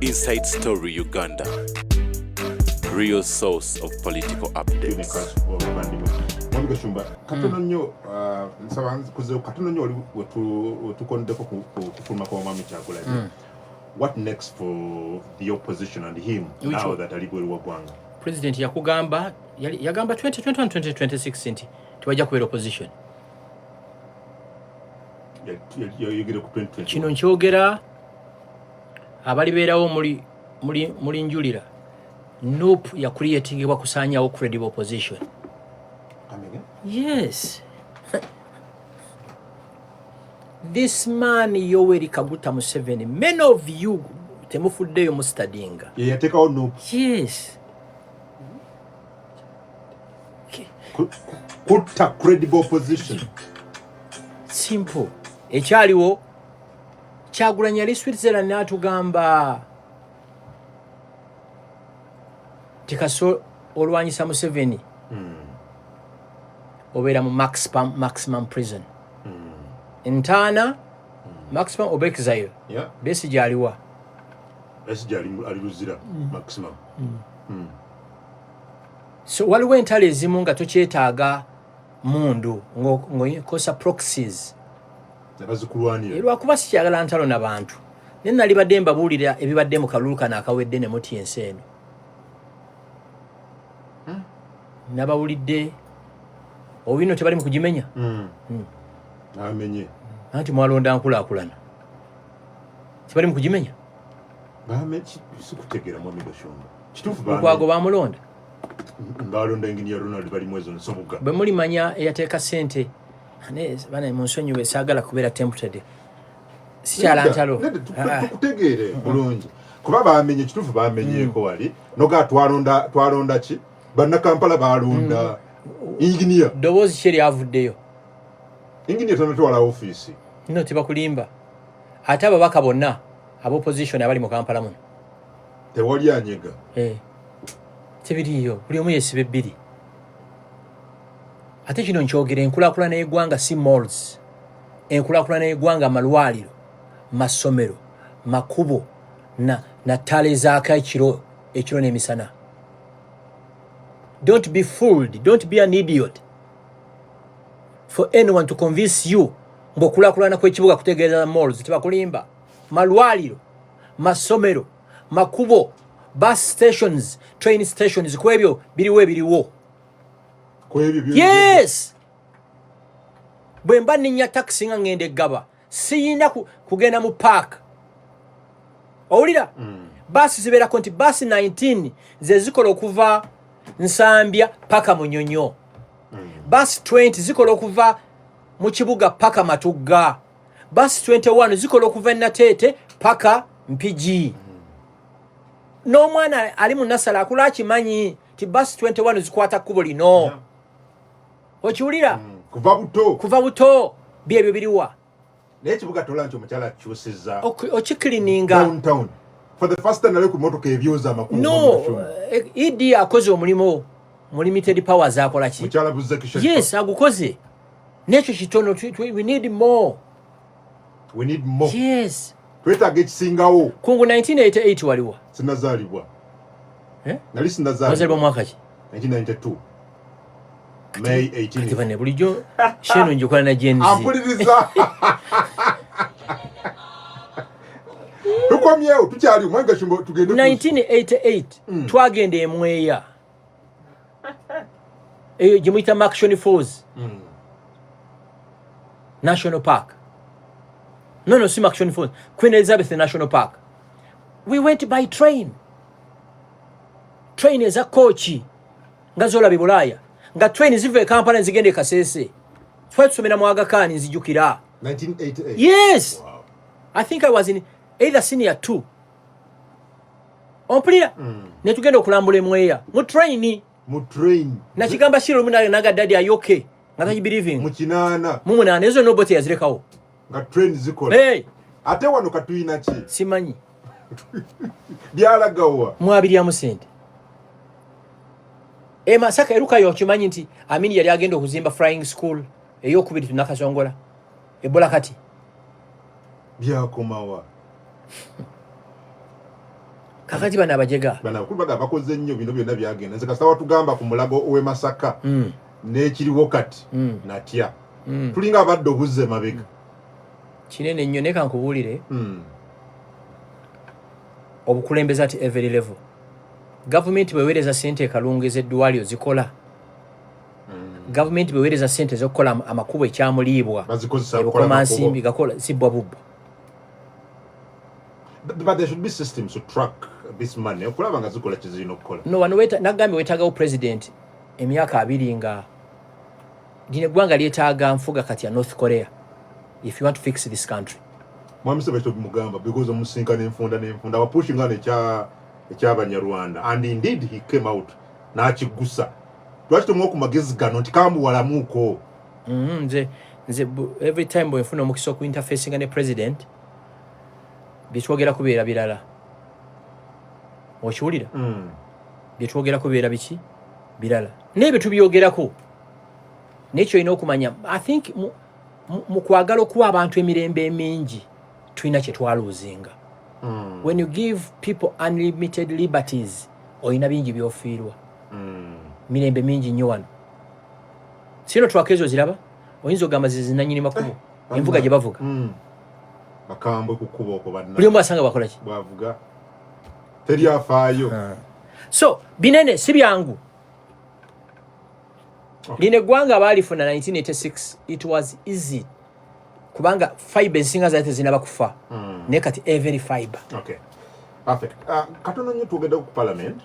Inside Story Uganda. Real source of political updates. Mwami Gashumba, katono nnyo, nsaba nkuzeewo katono nnyo wali wetukondeko ku kufuluma kwa Mwami Kyagulanyi. What next for the opposition and him Which now one? that ali bweru wa ggwanga? President yakugamba, yagamba 2021 2026 nti tewajja kubeera opposition. Yayogere ku 2021. Kino nkyogera abalibeerawo muli njulira. NUP yacreatingibwa kusaanyawo credible opposition. Come again? Yes, this man Yoweri Kaguta Museveni, many of you temufuddeyo mustadinga. Ye yateekawo NUP? Yes. Kutta credible opposition. Simple. Ekyaliwo, Kyagulanyi yali Switzerland n'atugamba nti kaso olwanyisa Museveni obeera mu maximum prison, ntaana, maximum oba exile. Besigye aliwa? Besigye ali Luzira maximum. So waliwo entalo ezimu nga tokyetaaga mundu, ng'okosa proxies. Nabazikulwanira. Lwakuba sikyagala ntalo na bantu, naye nalibadde mbabuulira ebibadde mu kalulu kano akawedde ne mutya ensi eno. Nabawulidde owino tebali mu kugimenya. Amenye. Anti mwalonda nkulaakulana, tebali mu kugimenya. Sikutegeera, Mwami Gashumba, kituufu? Lukwago bamulonda. Balonda Engineer Ronald Balimwezo Nsubuga. Bwe mulimanya eyateeka sente bana munsonyiwe, saagala kubeera tempted, sikyala ntalo. Nedda, Ah, ah. tukutegeere bulungi, kuba bamenye, kituufu bamenyeeko wali noga twalonda ki? Bannakampala balonda inginiya. Ddoboozi ki eryavuddeyo? Inginiya tanatwala ofiisi. No, tebakulimba. Ate ababaka bonna ab'opposition abali mu Kampala muno? Tewali anyega. Eh, tebiriiyo, buli omu yesiba ebbiri. Ate kino nkyogera, enkulaakulana y'eggwanga si malls. Enkulaakulana y'eggwanga malwaliro, masomero, makubo na ttaala ezaaka ekiro n'emisana. Don't be fooled, don't be an idiot for anyone to convince you ng'okulaakulana kw'ekibuga kutegeeza malls. Tebakulimba. Malwaliro, masomero, makubo, bus stations, train stations. Ku ebyo biriwo ebiriwo. Ku ebyo Yes, bwe mba nninnya takisi nga ŋŋenda eggaba, siyina kugenda mu park. Owulira? Baasi zibeerako nti baasi 19 ze zikola okuva Nsambya paka Munyonyo, baasi 20 zikola okuva mu kibuga paka Matugga, baasi 21 zikola okuva Nateete paka Mpigi. N'omwana ali mu nasale akula akimanyi nti baasi 21 zikwata kkubo lino. Okiwulira? Kuva buto. Kuva buto. Byebyo biriwa? Naye ekibuga tola nti omukyala akyusiza Okicleaninga. downtown. For the first time nali ku motoka ebyoza amakubo. No, ED akoze omulimu mu limited powers. Akola ki? Mukyala Buzeki. Yes, agukoze n'ekyo kitono. We need more. We need more. Yes. Twetaaga ekisingawo. Kungu, 1988 waliwa? Sinazaalibwa. Eh? Nali wazalibwa sinazaalibwa. Mwaka ki? 1992 May Kati 18. bane, bulijjo sheno njikola na Gen Z. Ampuliriza, tukomyewo, tukyali omwami Gashumba, tugende 1988 twagenda emweya eyo gye muyita Murchison Falls National Park. No, si Murchison Falls, Queen Elizabeth National Park. We went by train, train eza kooki nga zolaba e Bulaaya, nga train ziva e Kampala zigenda e Kasese. Twali tusomera mu Aga Khan, nzijukira. 1988? Yes. Wow. I think I was in either senior two. Ompulira? Ne tugenda okulambula emweya mu train. Mu train. Nakigamba shiro lumu naga, "Daddy, are you okay?" Nga takibelieving. Mu kinaana? Mu munaana. Ezo noboti yazirekawo. Nga train zikola? Hey, Ate wano katulina ki? Simanyi. Byalagawa? Mwabiryamu sente. E Masaka erukayo, okimanyi nti Amini yali agenda okuzimba flying school eyokubiri tunakasongola ebola kati? Byakomawa? Kakati bano abajega, Bano abakulu baga bakoze nnyo, bino byonna byagenda. Nze kasita watugamba ku Mulago ow'e Masaka n'ekiriwo kati, natya. Tulinga abadde obuzza emabega. Kinene nnyo, naye kankubuulire, obukulembeze at every level, gavumenti bweweereza sente ekalungu ez'eddwaliro zikola, gavumenti bweweereza sente ez'okukola amakubo ekyamuliibwa, Bazikozesa kukola ebukomansimbi, makubo. Gakola zibbwa bubba. But there should be systems to track this money okulaba nga zikola kyezirina okukola. No, wano nagambye weetaagawo president emyaka 20 nga lino eggwanga lyetaaga nfuga kati ya North Korea if you want to fix this country. Mwami Sebe tobimugamba because omusinkana enfunda n'enfunda wapushinga ekyabanyarwanda, and indeed he came out n'akiggusa. Lwaki tomuwa ku magezi gano nti kambuwalamuuko? Nze every time bwe nfuna omukisa okuinterfacinga ne president, byetwogera kubeera birala, okiwulira? Byetwogera kubeera biki birala, naye bye tubyogerako, naye kyolina okumanya, I think mu kwagala okuwa abantu emirembe emingi, tulina kye twaluuzinga. When you give people unlimited liberties, olina bingi byofiirwa. Mirembe mingi nnyo wano. Sino twaka ezo ziraba, oyinza okugamba zizinanyini makubo, envuga gye bavuga. Bakambwe ku kkubo okwo banna. Buli omu asanga bakola ki? Bwavuga teri afaayo. So binene, si byangu. Lino eggwanga baalifuna 1986, it was easy kubanga fiber ezisinga zaali tezinaba kufa, naye kati every fiber. Okay, perfect. Katono nnyo twogedde ku parliament.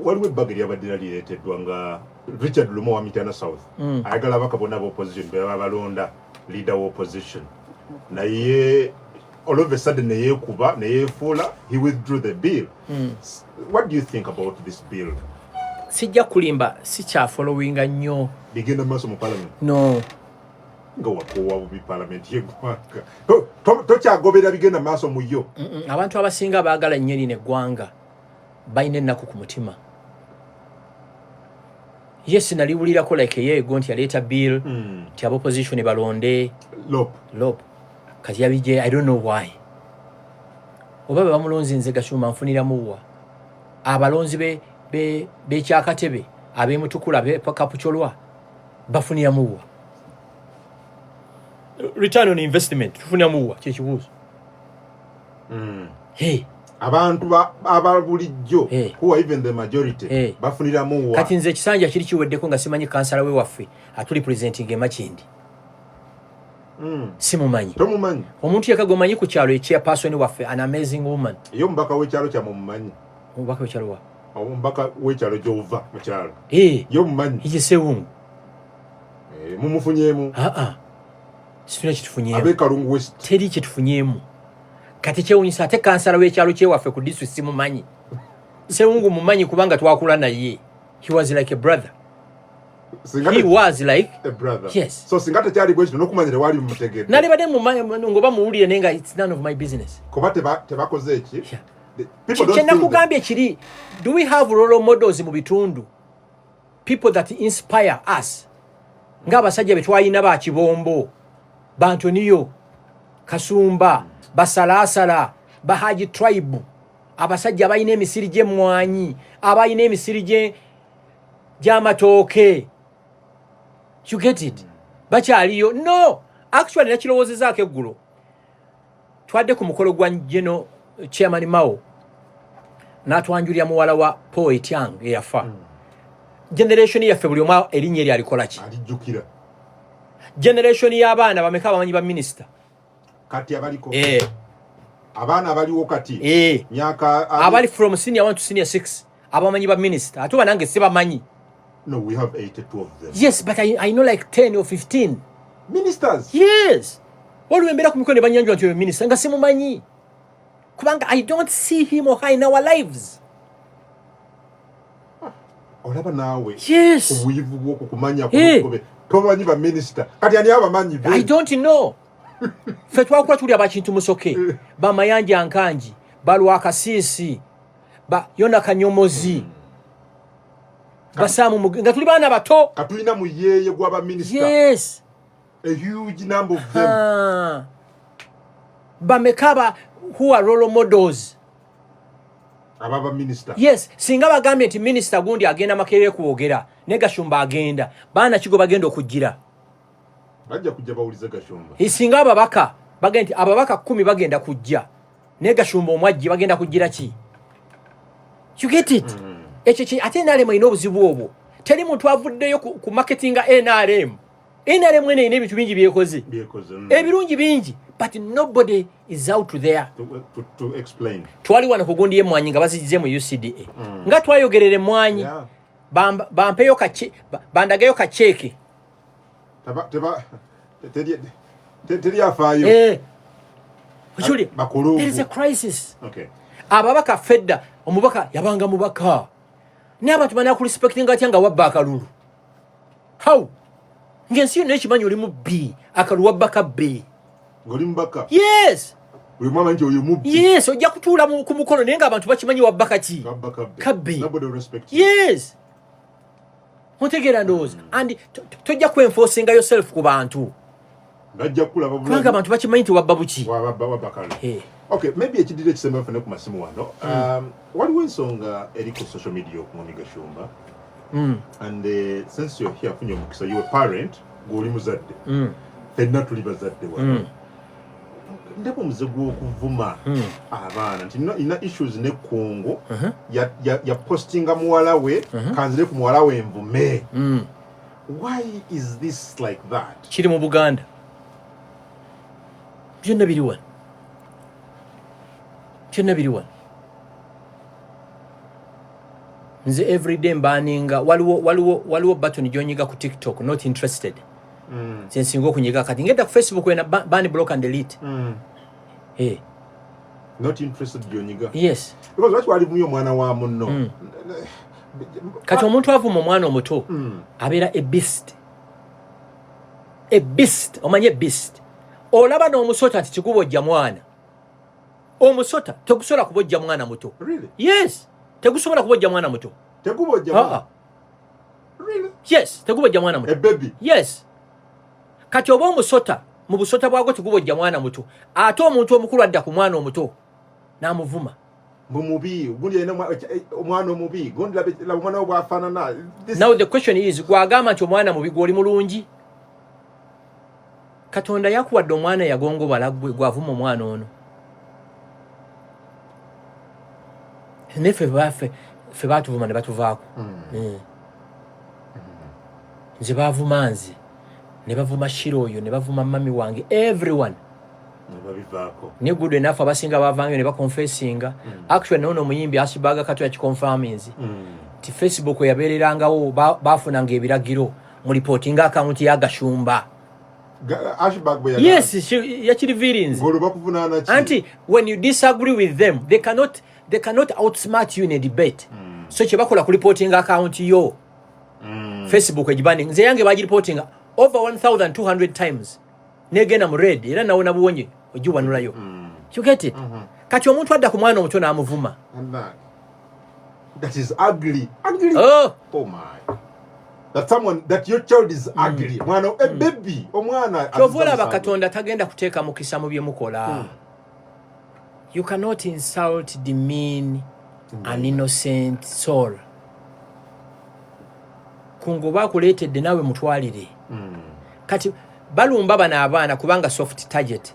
Waliwo ebbaga eryabadde lireeteddwa nga Richard Lumo wa Mityana South ayagala abaka bonna ba opposition beba balonda leader wa opposition, naye all of a sudden neyeekuba neyeefuula, he withdrew the bill. What do you think about this bill? Sijja kulimba, sikyafollowinga nnyo. Bigenda mu maaso mu parliament. No. Nga wakoowa bubi parliament yeggwanga. Tokyagobera bigenda mu maaso mu yo? Abantu abasinga baagala nnyo lino eggwanga balina ennaku ku mutima. Yes, naliwulirako like eyeego nti yaleeta bill nti abopposition balonde Lop. Lop kati yabije, I don't know why. Oba be bamulonze, nze Gashumba nfuniramuwa abalonzi bekyakatebe ab'emutukula ab'e Kapchorwa bafuniramuwa return on investment? Tufuniramuwa kyekibuuzo. Hey. Abantu aba bulijjo who are even the majority bafuniramu wa? Kati nze ekisanja kiri kiweddeko nga simanyi kansala we waffe aturepresenting emakindi. Simumanyi. Tomumanyi? Omuntu yekka gwemanyi ku kyalo, echairperson waffe, an amazing woman. Ye omubaka w'ekyalo kyammwe mumanyi? Omubaka wekyalo wa? Omubaka w'ekyalo gy'ova mu kyalo. Eh, ye omumanyi? Ye Sewungu. Eh, mumufunyeemu? Aa, situna kyetufunyeemu. Ab'e Kalungu West? Teri kyetufunyeemu. Kati kyewunyisa, ate kansala w'ekyalo kyewaffe ku district simumanyi. Sewungu mumanyi kubanga twakula naye, he was like a brother. Singa He was like a brother. Yes. So singa tekyali bwe kino n'okumanya tewali mumutegedde. Nalibadde mumanyi ngoba muwulire, naye nga it's none of my business. Kuba tebakoze eki. Yeah. People don't feel them. Kyenakugambye kiri, do we have role models mu bitundu, people that inspire us, ng'abasajja be twalina, ba Kibombo, Bantoniyo Kasumba, Basalaasala, Bahaji Tribe, abasajja abalina emisiri gy'emmwanyi, abalina emisiri gy'amatooke, you get it? Bakyaliyo? No, actually nakirowoozezaako eggulo, twadde ku mukolo gwa geno chairman Mao n'atwanjulira muwala wa Paul Etyang eyafa. Generation yaffe buli omu erinnya eryo alikola ki? Alijjukira. Generation y'abaana bameka abamanyi ba minisita? Kati abaliko? Eh. Abaana abaliwo kati? Eh. Myaka Abali from senior 1 to senior 6 abamanyi ba minisita, ate oba nange sibamanyi. No, we have 82 of them. Yes, but I know like 10 or 15 ministers. Yes, waliwo embeera ku mikono ne banyanjula nti oyo minisita nga simumanyi, kubanga I don't see him or her in our lives. Olaba naawe. Yes. Obuyivu bwokwo kumanya Eh. kugobe tomanyi baminisita, kati ani abamanyi be? I don't know. Ffe twakula tuli abakintu musoke, bamayanja nkangi, balwakasiisi, ba Yona Kanyomozi, basaamu nga tuli baana bato. Katulina muyeeye gw'abaminisita. Yes. A huge number of them. Ah. Bameka ba who are role models? Ababa minisita. Yes, singa bagambye nti minisita gundi agenda Makerere kwogera ne Gashumba agenda, baana kigo bagenda okujjira. Bajja kujja bawulize Gashumba. Singa ababaka bagenda nti ababaka 10 bagenda kujja ne Gashumba omwajji, bagenda kujjira ki? You get it? Ekyo ate NRM erina obuzibu obwo. Teri muntu avuddeyo ku marketinga NRM. NRM eno erina ebintu bingi byekoze. Byekoze. Ebirungi bingi, but nobody is out there To explain. Twali wano ku gundi y'emmwanyi nga bazigize mu UCDA, nga twayogerera emmwanyi. Bampeyo bandagayo kaceeke. Teba teri afaayo. Eh. Okiwulira? Bakulu. There is a crisis. Okay. Ababaka fedda, omubaka yabanga mubaka, naye abantu banakurespectinga atya nga wabba akalulu? How ng'ensi yonna ekimanyi oli mubbi, akalulu wabba kabbe? Ng'oli mubaka. Yes. Buli mwana nti oyo mubbi. Yes, ojja kutuula ku mukono naye ng'abantu bakimanyi wabba kaki? Wabba kabbe. Kabbe. Nobody will respect you. Yes, ontegeera ndowooza? And tojja kwenforcinga yourself ku bantu. Bajja kulaba Kubanga bulabi. abantu bakimanyi nti wabba buki. Wabba kalulu. Eh. Okay, maybe ekidira ekisemba fene ku masimu wano. Waliwo ensonga eri ku social media okumwami Gashumba. And since you're here, afunye omukisa, you a parent, gw'oli muzadde. Ffenna tuli bazadde wano. Ndaba omuze gw'okuvuma abaana nti ina issues ne Kungu ya postinga muwala we, kanzire ku muwala we nvume. Why is this like that? Kiri mu Buganda, byonna biri wano, byonna biri wano. Nze everyday mbaninga waliwo button gyonyiga ku TikTok, "Not interested." Nze nsinga okunyiga kati ngedda ku Facebook wena ban, block and delete. Eh, Not interested gyonyiga. Yes. Because lwaki walivumye omwana wa munno? Kati omuntu avuma omwana omuto abeera a beast, a beast. Omanye a beast? Olaba n'omusota nti kigubojja mwana. Omusota tegusobola kubojja mwana muto. Really? Yes, tegusobola kubojja mwana muto. Tegubojja? Ah, ah. Really? Yes, tegubojja mwana muto. A baby? Yes. Kati oba omusota mu busota bwagwo tegubojja mwana muto, ate omuntu omukulu adda ku mwana omuto n'amuvuma. Mbu mubi, gundi alina omwana omubi, gundi laba omwana we bw'afaanana. Now the question is, gwagamba nti omwana mubi, gwoli mulungi? Katonda yakuwadde omwana yagongobala, gwe gwavuma omwana ono. Naye ffe baffe ffe batuvuma ne batuvaako. Nze bavuma nze, ne bavuma Shira oyo, ne bavuma mami wange, everyone. Ne babivaako. Ne good enough, abasinga bavanyo ne baconfessinga. Actually, noono omuyimbi Asibaga Kato yakiconfirminze nti Facebook yabeererangawo bafunanga ebiragiro mu reportinga akawunti ya Gashumba. Ashbag bwe yagamba. Yes, yakirevealinze. Ng'olwo bakuvunaana ki? Anti when you disagree with them, they cannot outsmart you in a debate. So kyebakola ku reporting account yo. Facebook egibani, nze yange bagireportinga over 1200 times, negenda mu red, era nawona buwonye ogiwanulayo. You get it? Kati omuntu adda ku mwana omuto n'amuvuma. And that is ugly, ugly. Oh. Oh my, that someone, that your child is ugly. Mwana, a baby, omwana. Kyova olaba Aziza. Katonda tagenda kuteeka mukisa mu bye mukola. You cannot insult, demean an innocent soul. Kungu oba akuleetedde naawe mutwalire. Kati balumba bano abaana kubanga soft target.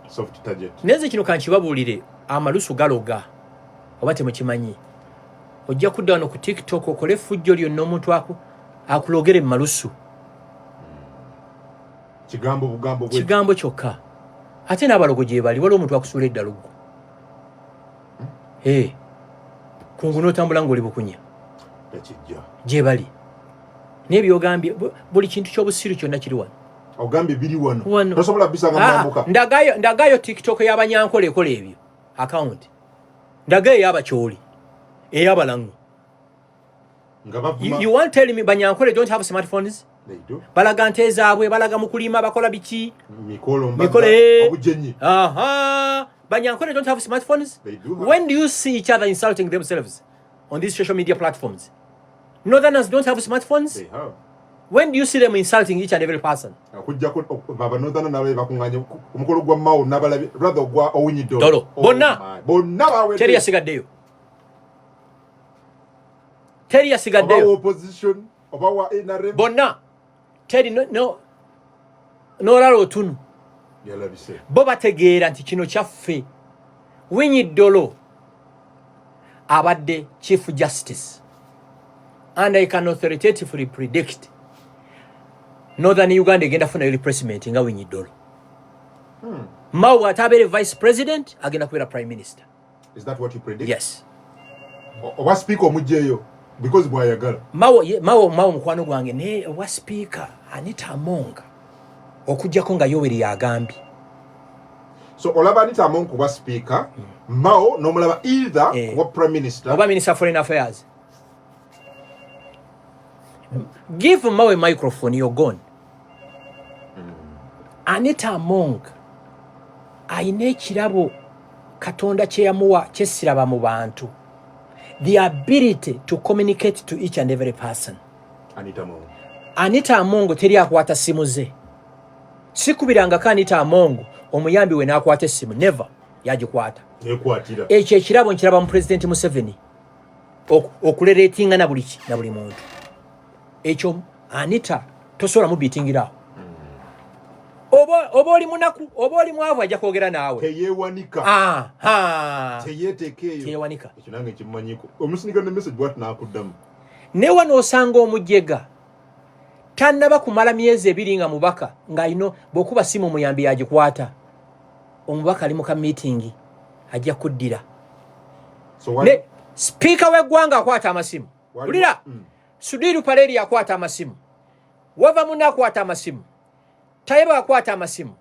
Soft target. Naye nze kino kankibabuulire, amalusu galoga oba temukimanyi. Ojja kudda wano ku TikTok okole effujjo lyonna, omuntu akulogere mu malusu. Kigambo bugambo bwe. Kigambo kyokka. Ate n'abalogo gye bali. Waliwo omuntu akusuula eddalu gwo. Hey, kungu n'otambula ng'oli bukunya. Tekijja. Gye bali. Naye byogambye buli kintu ky'obusiru kyonna kiri wano. Ogambye biri wano. Wano. Tosobola bisanga Ah, mambuka. ndagayo TikTok y'Abanyankola ekola ebyo account, ndagayo ey'Abakyoli, ey'Abalango. Nga bavuma. You want tell me Banyankole don't have smartphones? They do. Balaga nte zaabwe, balaga mu kulima, bakola biki? Mikolo, mbaga, Mikolo, eh. obugenyi. Aha, Banyankole don't have smartphones? They do have. When do you see each other insulting themselves on these social media platforms? Northerners don't have smartphones? They have. When do you see them insulting each and every person? Okujjako abanodhana nabo bakunganye omukolo gwa Mao nabalabi rather ogwa Owiny Dollo. Oh Bonna. Bonna bawedde. Teri yasigaddeyo. Teri yasigaddeyo. Oba opposition oba wa NRM. Bonna. Teri no no n'olala otunu. Yalabise. Bo bategeera nti kino kyaffe. Winyi Dollo abadde Chief Justice. And I can authoritatively predict Northern Uganda egenda funayo replacement nga Winyi Dollo. Mao bw'ataabeere vice president agenda kubeera prime minister. Is that what you predict? Yes. Oba speaker omugyeyo because bw'ayagala. Mao, Mao, Mao mukwano gwange naye owa speaker Anita Among okuggyako nga Yoweri yagambye. So olaba Anita Among kuba speaker, Mao n'omulaba either kuba prime minister oba minister of foreign affairs. Give Mao a microphone, you're gone. Anita Among ayina ekirabo Katonda kye yamuwa kyesiraba mu bantu. The ability to communicate to each and every person. Anita Among. Anita Among teri akwata simu ze. Sikubirangako Anita Among omuyambi we n'akwata essimu, never yagikwata. Yekwatira. Ekyo ekirabo nkiraba mu President Museveni. Okuleretinga na buli ki, na buli muntu. Ekyo Anita tosobola mubitingirawo. Oba oli munaku, oba oli mwavu ajja kwogera naawe. Teyeewanika. Teyeeteeka eyo. Teyeewanika. Ekyo nange nkimanyiko. Omusindika ne message bw'ati n'akuddamu. Ne wano osanga omujega tannaba kumala myezi ebiri nga mubaka ng'alina bw'okuba simu omuyambi yagikwata. Omubaka ali mu ka meeting ajja kuddira. So ne speaker w'eggwanga akwata amasimu. Wulira? Sudhir Ruparelia akwata amasimu. Wava munna akwata amasimu. Tayebwa akwata amasimu.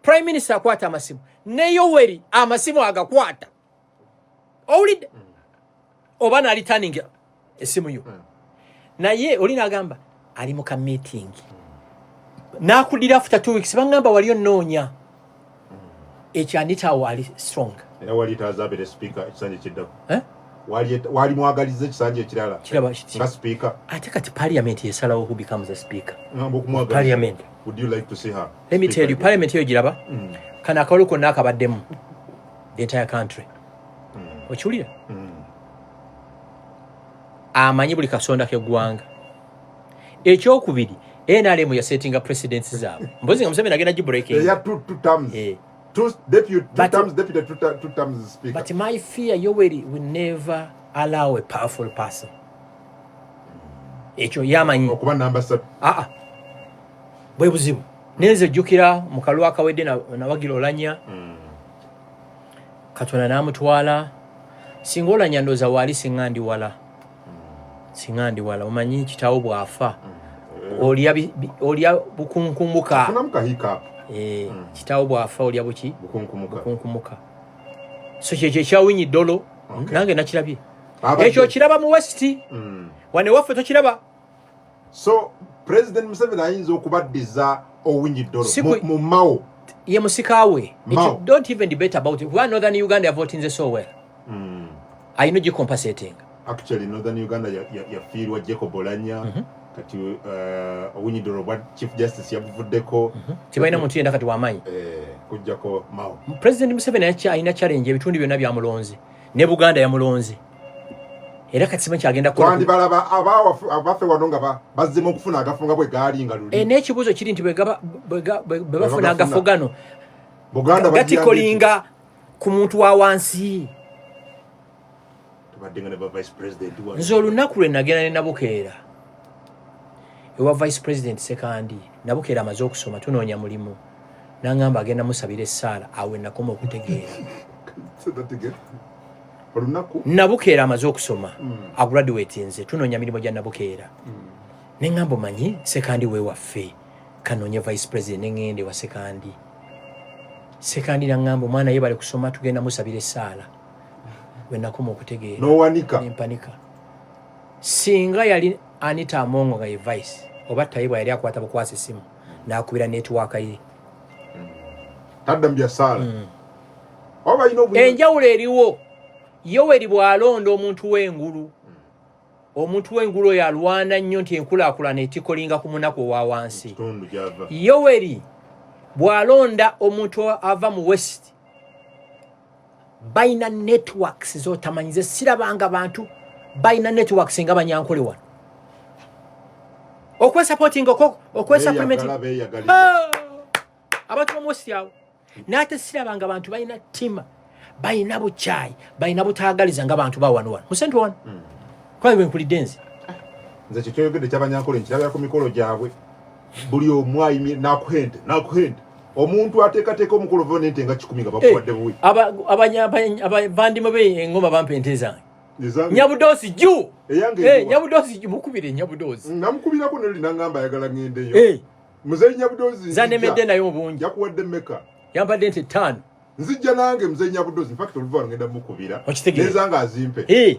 Prime Minister akwata amasimu. Ne Yoweri amasimu agakwata. Owulidde? Oba n'alitaninga essimu yo. Naye oli n'agamba ali mu ka meeting. N'akuddira after 2 weeks bangamba wali onnoonya. Ekyo Anita awo ali strong. Era wali taazaabere speaker ekisanja ekiddako. Eh? Wali mwagalizza ekisanja ekirala. Kiraba kiti. Nga speaker. Ate kati parliament esalawo who becomes a speaker. Ngamba okumwagaliza. Parliament. Would you like to see her? Let me tell you, parliament eyo giraba. Kano akalulu konna akabaddemu. The entire country. Okiwulira? Amanyi buli kasonda k'eggwanga. Ekyokubiri, NRM yasettinga precedents zaabwe. Mpozi nga Museveni agenda gibreaking. Eya two terms. Two deputy, two terms deputy, two terms speaker. But my fear, Yoweri will never allow a powerful person. Ekyo yamanyi. Okuba namba ssatu. Bwe buzibu. Nenze jjukira mu kalulu akawedde nawagira Olanya. Katonda n'amutwala. Singa Olanya ndowooza waali singa ndi wala. Singa ndi wala. Omanyi kitaawo bw'afa. Olya bukunkumuka. Afunamu ka hiccup. Kitaawo bw'afa olya buki? Bukunkumuka. Bukunkumuka. So kyekyo ekya Winyi Dollo. Nange nakirabye. Abadde. Ekyo okiraba mu West. Wano ewaffe tokiraba. So President Museveni ayinza okubaddiza Owiny Dollo Si mu Mao. Ye musika we. Mao. Ekyo, don't even debate about it. Kuba Northern Uganda yavotinze so well. Ayina ogicompensating. Actually Northern Uganda yafiirwa Jacob Olanya. Kati Owiny Dollo bwa Chief Justice yabuvuddeko. Tebalina muntu yenna kati w'amaanyi. Kujjako Mao. President Museveni alina challenge ebitundu byonna byamulonze. Ne Buganda yamulonze. Era kati simanyi kyagenda kukola. Twandibalaba abaffe wano nga bazzemu okufuna agafo nga bwe gaali nga luli. N'ekibuuzo kiri nti bwe bafuna Bwe agafo gano, Buganda bagyambye gatikolinga ku muntu wa wansi. Tubadde nga ne ba Vice President wano. Nze olunaku lwe nagenda ne Nabukeera ewa Vice President Sekandi, Nabukeera amaze okusoma tunoonya mulimu. N'angamba agenda musabira essaala, awo nakoma okutegeera. Say that again. Olunaku? Nabukeera amaze okusoma, agraduate nze, tunoonya mirimu gya Nabukeera. Ne ŋŋamba omanyi Sekandi we waffe, kanoonye Vice President, ne ŋŋenda ewa Sekandi. Sekandi n'aŋŋamba omwana ye bali kusoma tugenda musabira essaala. We nakoma okutegeera. N'owanika. Ne mpanika. Singa yali Anita Among nga ye Vice, oba Tayebwa yali akwata bukwasi essimu, n'akubira network ye. Tadda mu bya ssaala. Oba balina obuyinza- Enjawulo eriwo, Yoweri bw'alonda omuntu w'engulu. Omuntu w'engulu oyo alwana nnyo nti enkulaakulana etikolinga ku munaku owa wansi. Kitundu gyava. Yoweri bw'alonda omuntu ava mu West, balina networks zotamanyize. Sirabanga bantu balina networks nga Banyankole wano okwesupportinga, okwesupplement. Beeyagala, beeyagaliza. Ah! Abantu bamu West awo, naate sirabanga bantu balina ttima, balina bukyayi, balina butaagaliza nga bantu bawano wano mu Central wano. Kwabe bwe nkulidde nze. Nze kyekyoyogedde kyabanyankole nkirabira ku mikolo gyabwe. Buli omu ayimye nakuha ente, nakuha ente. Omuntu ateekateeka omukolo va nente nga 100 nga bakuwadde buwi. Abavandimwe be engoma bampa ente zange. Ezange- Nyabudosi ju. Eyange Eh, eriwa? Nyabudosi ju, mukubire Nyabudosi. Namukubirako neri nangamba ayagala ŋŋendeyo. Eh, Muzeyi Nyabudozi, nzijja. Zanemedde nayo mu bungi. Yakuwadde mmeka? Yampadde ente 5. Nzijja nange, muzeyi Nyabudozi. Infact oluva ngenda mukubira. Okitegeera? Nezange azimpe. Eh,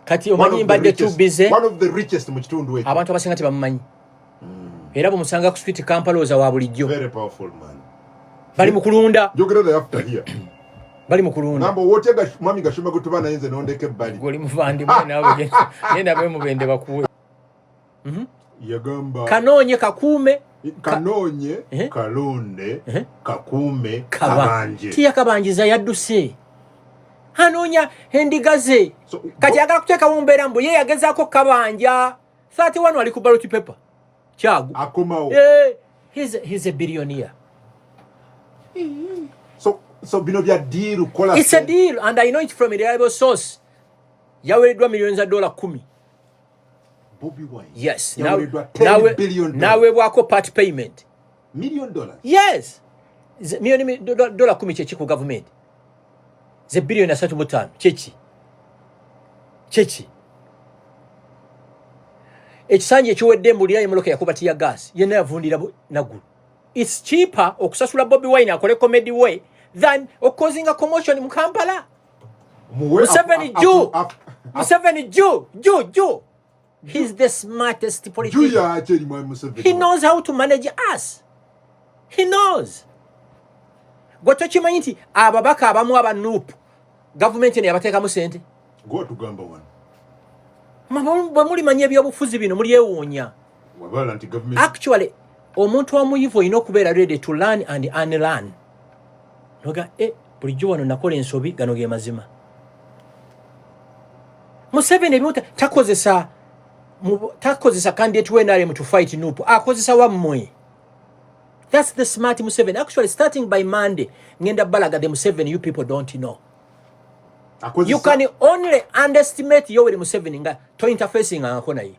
kati One of omanyi the mbadde too richest- busy. One of the richest mu kitundu ekyo. Abantu abasinga tebamumanyi, era bwemusanga ku street Kampala oza wa bulijjo. Very powerful man. Bali mu kulunda. Njogera naye after here. Bali mu kulunda. Ngamba owotya mwami Gashumba gwe tuba naye, nze nondeka ebbali. Gwe oli muvandimwe, nawe genda bwemubende bakuwe. Yagamba kanoonye kakuume. Kanoonye, Eh? kalonde, Eh? kakuume, kaba kabanje. Tiyakabanjiza, yadduse anoonya endiga ze. Kati ayagala kuteekawo mbeera mbu ye yagezaako kabanja 31 ali ku ballot paper Kyagu. Akomawo. Eh, he's a billionaire. So bino bya deal kola. It's a deal and I know it from a reliable source. Yawereddwa miliyoni za dola 10. Bobby Wine. Yes. Yawereddwa 10 billion dollars. Naweebwako part payment. Million dollars. Yes. Miliyoni dola 10 kyeki ku gavumenti? Ze biliyoni 35 kyeki? Kyeki? Ekisanja ekiwedde mbulira emmotoka yakuba tear gas, yenna yavundira naggulu. It's cheaper okusasula Bobi Wine akole comedy way than okucausinga commotion mu Kampala. Muwe Museveni ju Museveni ju ju ju, he's the smartest ju politician. Yaki eri mwami Museveni? He knows how to manage us, he knows. Gwe tokimanyi nti ababaka abamu aba NUP gavumenti eno yabateekamu sente? Gwe watugamba wano. Bwe mulimanya ebyobufuzi bino mulyewuunya. Wabala nti gavumenti. Actually omuntu omuyivu olina okubeera ready to learn and unlearn. Noga e bulijjo wano nakola ensobi, gano ge mazima. Museveni ebimu takozesa candidate we NRM to fight NUP, akozesa wammwe. That's the smart Museveni. Actually, starting by Monday ngenda balaga the Museveni you people don't know. Akozesa You can only underestimate Yoweri Museveni nga to interfacing ngako naye.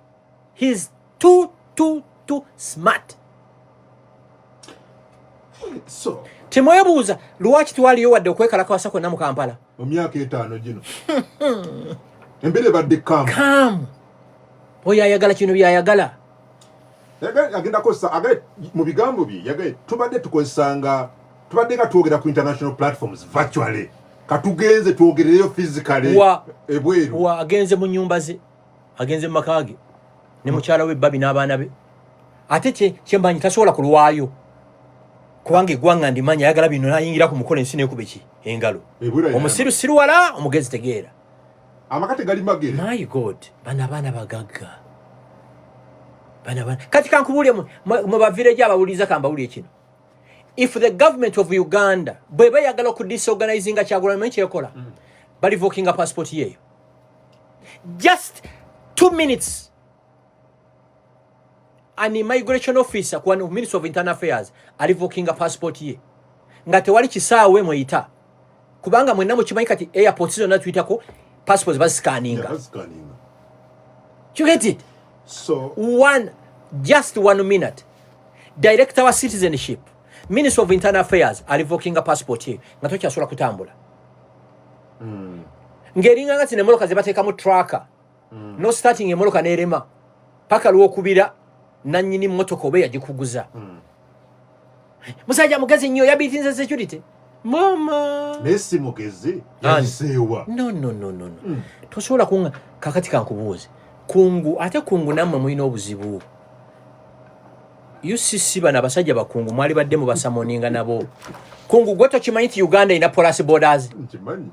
He's too too too smart. So Temwebuuza lwaki twaliyo wadde okwekalakasa kwonna mu Kampala. Mu myaka 5 gino embeera ebadde calm. Calm. Oyo ayagala kino byayagala. Agenda kozesa mu bigambo bye yagaye tubadde tukozesanga, tubadde nga twogera ku international platforms virtually, katugenze twogerereyo physically ebweru. Wa agenze mu nyumba ze, agenze mu maka ge ne mukyala we Babi n'abaana be. Ate kyembanyi tasobola kulwayo kubanga eggwanga ndimanya ayagala bino nayingira ku mukono ensi nekuba eki engalo. Ebweru ayina Omusiru siruwala, omugezi tegeera. Amaka tegali magere. My God, bano abaana bagagga, bano abaana. Kati kankubuulire mu bavirejo abawuliriza, kambawulire kino: if the government of Uganda bweba eyagala okudisorganizinga Kyagulanyi, manyi kyekola? Balivokinga passport yeeyo. Just 2 minutes, an immigration officer ku wano Ministry of Internal Affairs alivokinga passport ye nga tewali kisaawe mweyita, kubanga mwenna mukimanyi kati airports zonna tuyitako passports baziscanninga. Yeah, baziscanninga. You get it? So one, just one minute, director wa citizenship, Minister of Internal Affairs, alivokinga passport ye nga tokyasobola kutambula, ng'eringa nga zino emmotoka ze bateekamu tracker, no starting emmotoka n'erema paka lwokubira nannyini mmotoka oba eyagikuguza. Musajja mugezi nnyo, yabiitinze security mama. Naye si mugezi. Ani? Yayiseewa. No, no, no, no, no. Tosobola kunga. Kakati kankubuuze, kungu, ate kungu nammwe mulina obuzibu. UCC bano abasajja bakungu mwali badde mubasummoninga nabo. Kungu gwe tokimanyi nti Uganda erina porous borders? Nkimanyi.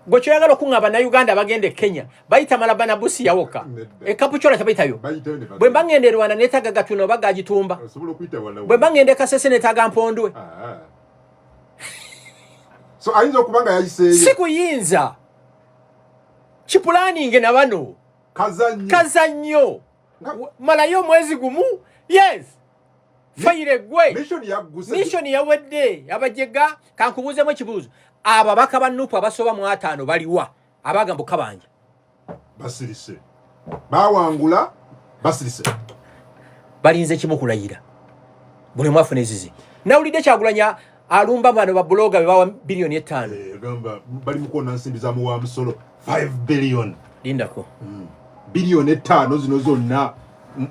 Gwe kyoyagala okuŋŋamba, Bannayuganda abagenda e Kenya bayita Malaba na Busia wokka? Nedda. E Kapchorwa tebayitayo? Bayitayo ne bagenda. Bwe mba ŋŋenda e Rwanda neetaaga Gatuna oba Gagitumba. Osobola okuyita wala. Bwe mba ŋŋenda e Kasese neetaaga Mpondwe. Ah. So ayinza okuba nga yayiseeyo. Si kuyinza kipulaninge na bano. Kazannyo. Kazannyo. Malayo omwezi gumu, yes, fayire gwe. Mission yagguse. Mission yawedde. Abajega, kankubuuzemu ekibuuzo: ababaka ba NUP abasoba mu 50 baliwa abagamba okabanja? Basirise, bawangula, basirise. Balinze kimu, kulayira. Buli omu afuna ezizi. Nawulidde Kyagulanya alumba bano ba blogger be bawa 5 biliyoni. Eh, gamba bali mu kwona nsimbi za muwa musolo, 5 billion. Lindako. 5 biliyoni zino zonna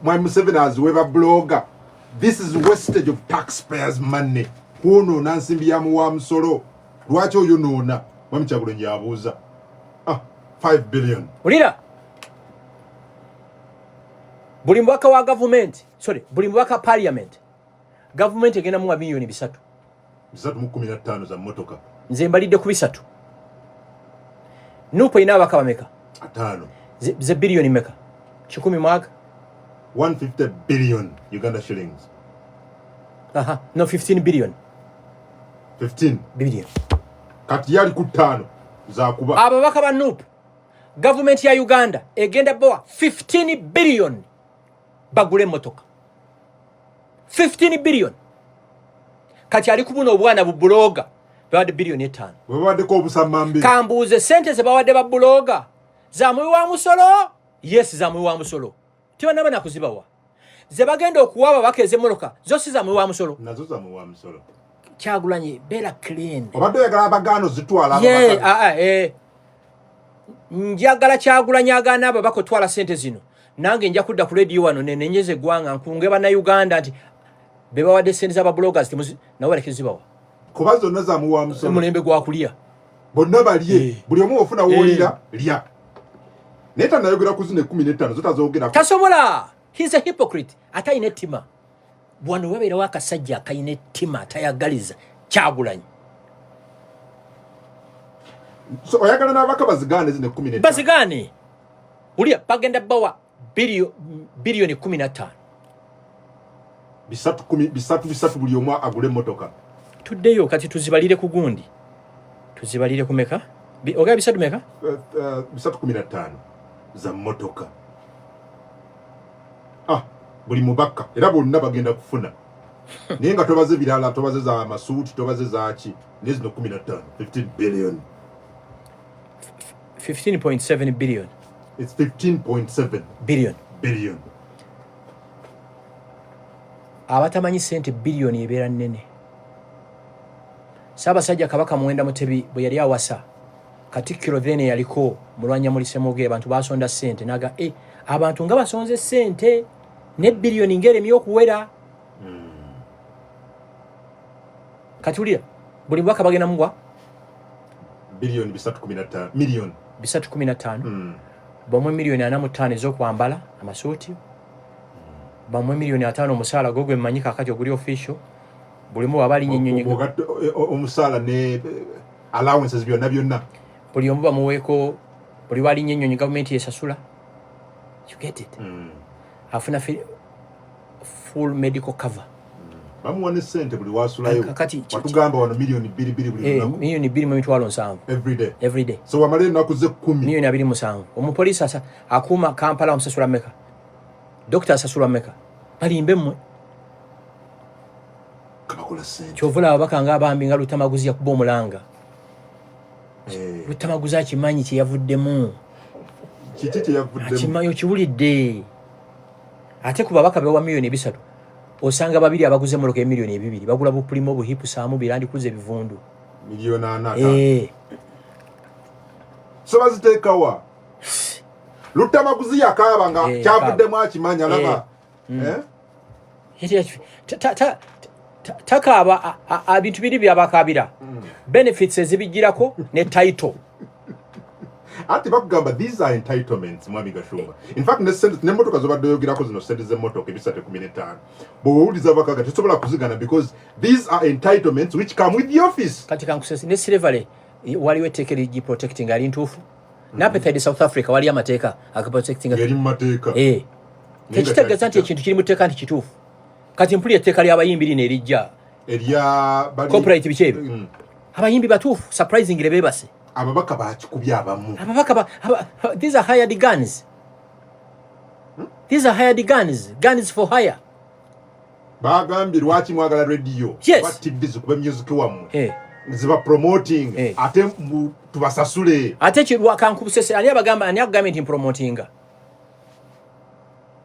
Mwami Museveni aziwe ba blogger. This is wastage of taxpayers' money, kwonoona nsimbi ya muwa musolo. Lwaki oyonoona? Mwami Kyagulanyi yabuuza. Ah, 5 billion. Wulira, buli mubaka wa gavumenti, sorry, buli mubaka parliament, gavumenti egenda muwa 3 miliyoni. 315 za mmotoka. Nze mbalidde ku 3. NUP erina ababaka bameka? 50. Ze biliyoni meka? Kikumi mwaka? 150 billion Uganda shillings. Aha, no, 15 billion. 15 billion. Kati yali ku ttaano zakuba. Ababaka ba NUP, gavumenti ya Uganda egenda bawa 15 billion bagule emmotoka. 15 billion. Kati ali kubuna obwana bu blogger bawadde 5 biliyoni. Bwe babaddeko obusamambi. Kambuuze, sente ze bawadde ba blogger za muwi wa musolo? Yes, za muwi wa musolo. Tebanaba nakuzibawa. Ze bagenda okuwa ababaka ez'emmotoka zo si za muwi wa musolo? Nazo za muwa musolo. Kyagulanyi, beera clean. Obadde oyagala abagaano zitwala Ye, ababaka. ah, ah, eh. Njagala Kyagulanyi agaana ababaka otwala sente zino. Nange nja kudda ku rediyo wano nenenyeza eggwanga, nkunge Bannayuganda nti be bawadde sente z'aba bloggers nabo baleke zibawa. Kuba zonna za muwa musolo. Omulembe gwakulya. Bonna balye. Buli omu ofuna woolira lya, naye tanayogera ku zino 15 zo tazogerako. Tasobola. He's a hypocrite, ate alina ettima. Wano wabeerawo akasajja akalina ettima, atayagaliza Kyagulanyi. So oyagala n'ababaka bazigaane zino 15? Bazigaane. Ulya bagenda bawa 15 biliyoni. 3 10, 3 3, buli omu agule emmotoka. Tuddeyo kati tuzibalire ku gundi, tuzibalire ku meka? Ogaba 3 meka? 315 za mmotoka. Ah, buli mubaka era bonna bagenda kufuna, naye nga tobaze birala, tobaze za masuuti, tobaze zaki, naye zino 15, 15 billion. 15.7 billion. It's 15.7 billion. Billion. Abatamanyi sente, biliyoni ebeera nnene. Ssaabasajja Kabaka Muwenda Mutebi bwe yali awasa Katikkiro, then yaliko Mulwanyamuli Semoge, abantu basonda sente naga e, abantu nga basonze sente ne biliyoni ng'eremye okuwera. Kati wulira, buli mubaka bagenda mugwa 315 biliyoni million. 315. Bamuwe 45 miliyoni ez'okwambala amasuuti, bamuwe 50 miliyoni omusaala gwo gwe mmanyi kakati oguli official. Buli mu waba alinnya ennyonyi. Bw'ogatta omusaala ne allowances byonna byonna. Buli omu bamuweeko, buli walinnya ennyonyi gavumenti yesasula. You get it? Afuna full medical cover. Bamuwa ne sente buli wasulayo. Watugamba wano 2 miliyoni buli lunaku. 2,700,000. Everyday. Everyday. So wamala ennaku ze 10. 27 miliyoni. Omupoliisi akuuma Kampala omusasula meka? Dokita asasulwa meka? Balimbe mmwe. Kabakola sente. Kyova olaba ababaka nga abambi nga Lutamaguzi yakuba omulanga. Lutamaguzi akimanyi kyeyavuddemu. Kiki kyeyavuddemu? Akimanyi, okiwulidde. Ate ku babaka bewa 3 miliyoni, osanga babiri abaguze emmotoka 2 miliyoni, bagula bupulima, obuhipusaamu birandikuza ebivundu. 45 miliyoni. So baziteekawa? Lutamaguzi yakaaba nga kyavuddemu akimanyi, alaba. Eh? Takaaba bintu biri byabakaabira, benefits ezibijjirako ne title. Ati bakugamba these are entitlements, Mwami Gashumba. In fact, ne sente n'emmotoka zobadde oyogerako zino, sente z'emmotoka 315, bw'owuliza bakaga tesobola kuzigana because these are entitlements which come with the office. Kati kankusese ne slavery. Waliwo etteeka erigiprotecting ali ntuufu. N'apartheid South Africa waliyo amateeka agaprotectinga. Yali mu mateeka. Eh. Tekitegeeza nti ekintu kiri mu tteeka nti kituufu. Kati mpulira etteeka ly'abayimbi lino erijja erya bali copyright, biki ebyo. Abayimbi batuufu, surprisingly beebase. Ababaka bakikubye abamu. Ababaka these are hired guns, these are hired guns, guns for hire. Bagambye, lwaki mwagala radio oba TV zikube music wammwe, ziba promoting, ate tubasasule? Ate kankubusese, ani abagamba, ani akugambye nti mpromotinga?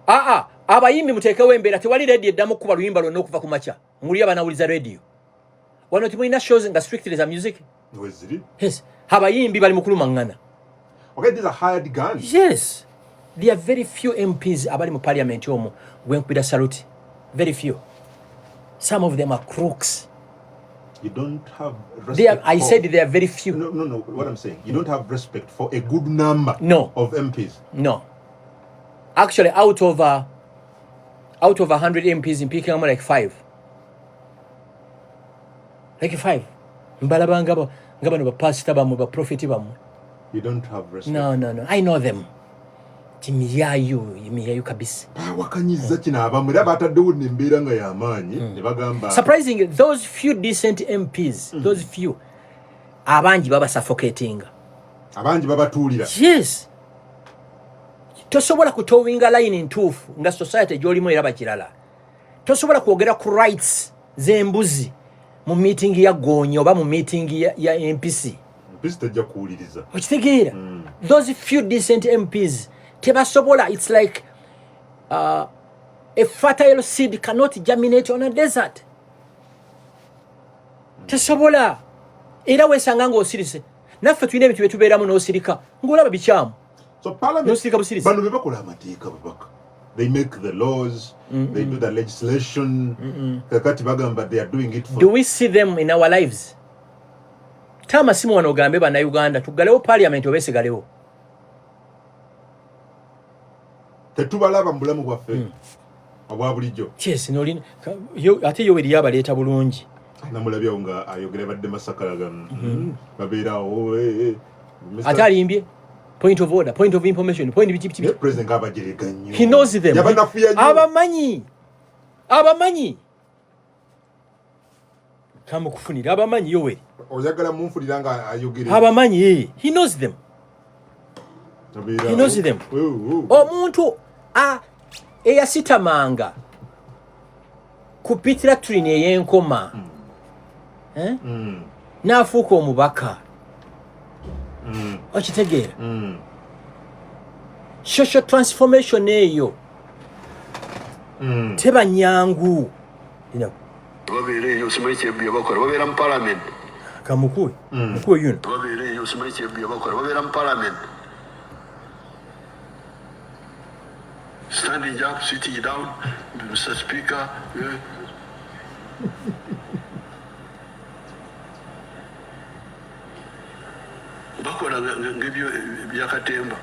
Aa, abayimbi muteekewo embeera. Tewali radio eddamu kuba luyimba lwonna okuva ku makya. Nguli abanawuliza radio wano, timulina shows nga strictly za music? Weziri. Yes, abayimbi bali mu kulumaŋŋana. Okay, these are hired guns. Yes, there are very few MPs abali mu parliament omwo gwenkubira salute. Very few. Some of them are crooks. You don't have respect They are, I for said there are very few. No, what I'm saying, you don't have respect for a good number No. of MPs. No. Actually, out of 100 MPs, mpickingamu like five. Like five. Mbalaba nga bano bapasita bammwe, baprofeti bammwe. You don't have respect. No. I know them. Timiyayu, miyayu kabisa. Bawakanyiza kino abamu, era bataddewo nembeera nga y'amaanyi ne bagamba Surprisingly, those few decent MPs, those few, abangi baba suffocating. Abangi babatuulira. Yes. Tosobola kutoeing line ntuufu nga society gy'olimu eraba kirala. Tosobola kwogera ku rights z'embuzi mu meeting ya goonya oba mu meeting ya MPC. Mpisi tejja kuwuliriza. Okitegeera? Those few decent MPs tebasobola. It's like a fertile seed cannot germinate on a desert. Tesobola. Era weesanga ng'osirise. Naffe tulina ebintu bye tubeeramu n'osirika ng'olaba bikyamu. So parliament, N'osirika busirisi. Bano be bakola amateeka, babaka. They make the laws, they do the legislation. Kakati bagamba they are doing it for Do we see them in our lives? Taama simu wano ogambe bannayuganda tuggalewo parliament oba esigalewo. Tetubalaba mu bulamu bwaffe obwa bulijjo. Yes, ate Yoweri yabaleeta bulungi. Namulabyawo nga ayogera, badde Masakalaga, babeerawo, Ate alimbye, point of order, point of information, point biki biki. Naye president ng'abajerega nnyo. He knows them. Yabanafuya nnyo. Abamanyi, abamanyi, kamukufunira, abamanyi Yoweri. Oyagala munfulira nga ayogera. Abamanyi, he knows them. Abeerawo. He knows them. Oh, oh. Omuntu eyasitamanga ku pit latrine ey'enkoma, eh? N'afuuka omubaka, okitegeera? Social transformation eyo teba nyangu. Babeera eyo, simanyi kyebyo bakola, babeera mu parliament. Kamukuwe, mukuwe yuno. Babeera eyo, simanyi kyebyo bakola, babeera mu parliament, standing up, sitting down, Mr. Speaker, eh. Bakola ng'ebyo byakatemba,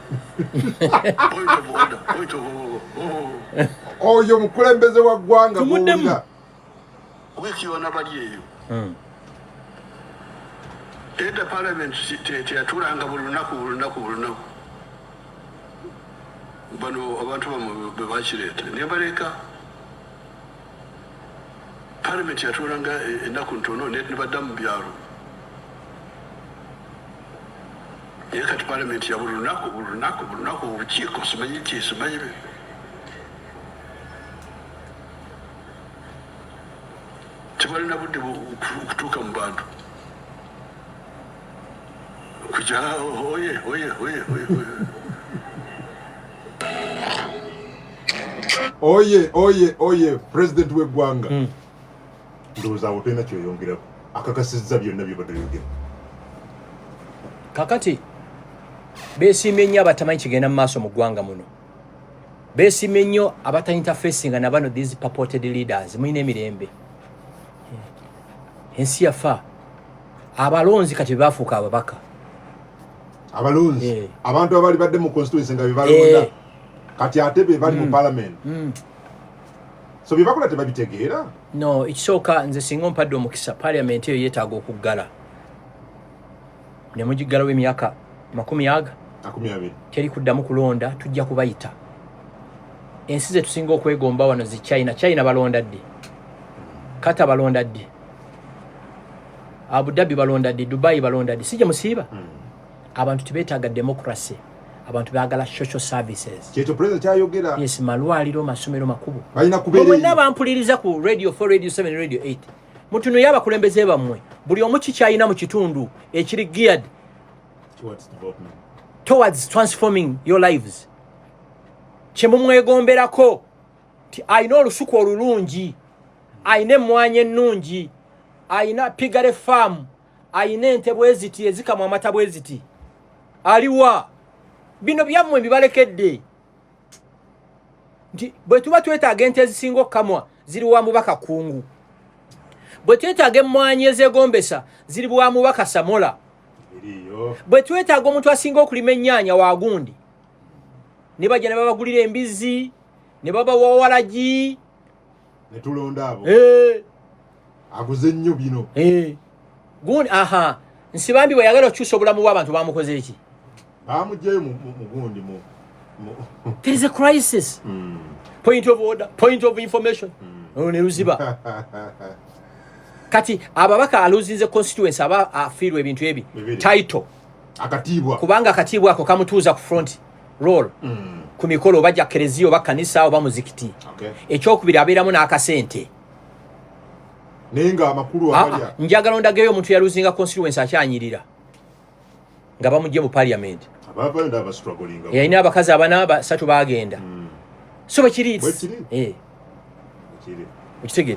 point of order, point of order, oh. Oyo mukulembeze wa ggwanga. Tumuddemu. Gw'owulira. Wiiki yonna bali eyo. Edda parliament teyatuulanga buli lunaku, buli lunaku, buli lunaku. Bano abantu bamwe bwe bakireeta naye baleka parliament yatuulanga ennaku ntono ne badda mu byalo. Naye kati parliament ya buli lunaku, buli lunaku, buli lunaku, obukiiko, simanyi ki, simanyi tebalina budde okutuuka mu bantu kuja oye oye oye oye oye. Oye oye oye, president w'eggwanga. Ndowooza awo tolina kyoyongerako, akakasizza byonna byobadde oyogera. Kakati beesiimye nnyo abatamanyi kigenda mu maaso mu ggwanga muno. Beesiimye nnyo abatainterfacinga na bano, these purported leaders. Mulina emirembe, ensi yafa. Abalonzi kati bebafuuka ababaka. Abalonzi, abantu abali badde mu constituency nga bebalonda, kati ate be bali mu parliament. So bye bakola tebabitegeera. No, ekisooka, nze singa ompadde omukisa, parliament eyo yeetaaga okuggala. Ne mugiggalawo emyaka 20. 20. Teri kuddamu kulonda, tujja kubayita. Ensi ze tusinga okwegomba wano zi China. China balonda ddi? Kata balonda ddi? Abu Dhabi balonda ddi? Dubai balonda ddi? Si gye musiiba? Abantu tebeetaaga democracy, abantu baagala social services. Kyekyo President kyayogera. Yes, malwaliro, masomero, makubo. Balina kubeera Mwenna eyo. bampuliriza ku Radio 4, Radio 7, Radio 8, mutunuye abakulembeze bammwe, buli omu kikyalina mu kitundu ekiri geared Towards development. Towards transforming your lives, kyemumwegomberako nti alina olusuku olulungi, alina emmwanyi ennungi, alina piggery farm, alina ente bwe ziti ezikamwa amata bwe ziti, aliwa? Bino byammwe bibalekedde nti bwe tuba twetaaga ente ezisinga okukamwa ziri wa mubaka Kungu, bwe twetaaga emmwanyi ezeegombesa ziri wa mubaka Samola, Eriyo. bwe twetaaga omuntu asinga okulima ennyaanya wagundi, ne bajja ne babagulira embizi ne babawa walagi. Ne tulonda abo. Eh, Aguze nnyo bino. Eh. Gundi aha Nsibambi bwe yagala okukyusa obulamu bw'abantu, bamukoze eki? Bamugjayo mu gundi There is a crisis. Point of order, point of information. Olwo ne luziba. Kati ababaka aluzinze constituency aba afiirwa ebintu ebi. Bibiri. Title. Akatiibwa. Kubanga akatiibwa ako kamutuuza ku front row ku mikolo, oba gya kereziya oba kanisa oba muzikiti. Ekyokubiri, abeeramu n'akasente. Naye nga amakulu Ah, agalya. ah, njagala ondagayo omuntu yaluzinga constituency akyanyirira nga bamugye mu parliament. Abavayo ndaba bastrugglinga. Yalina abakazi abana, basatu bagenda. So bwekiri. Bwe kiri. Eh, Kiri. okitegedde?